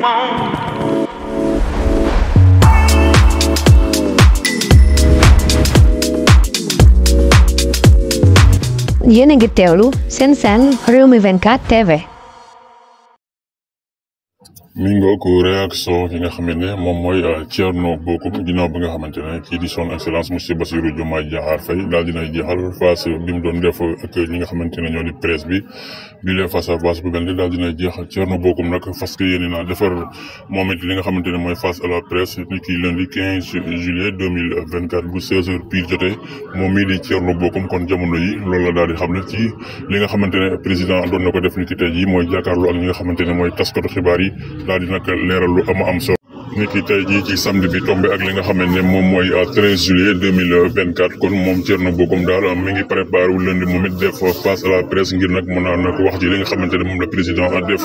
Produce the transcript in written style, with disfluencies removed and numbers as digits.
yéen a ngi teewlu seen Rewmi 24 TV. mi ngoog réaction yi nga xam ne moom mooy Thierno Bocoum ginnaaw bi nga xamante ne kii di son excellence monsieur Bassirou Diomaye Diakhar Faye daal dina jeexal face bi mu doon def ak ñi nga xamante ne ñoo di presse bi leen face à face bu mel ni daal dina jeexal Thierno Bocoum nag fas yéene naa defar moom it li nga xamante ne mooy face à la presse ni ki lundi 15 juillet 2024 bu 16h pile jotee moom mii di Thierno Bocoum kon jamono yi loolu la daal di xam ne ci li nga xamante ne président doon na ko def ni ki tey jii mooy jàkkaarloo ak ñi nga xamante ne mooy taskatu xibaar yi daal di nag leeral lu am solo ni ki tey jii ci samedi bi tombé ak li nga xamante ne moom mooy 13 juillet 2024 kon moom Thierno Bocoum daal mi ngi préparé wu lundi moom it def face à la presse ngir nag mën a nag wax ji li nga xamante ne moom la président a def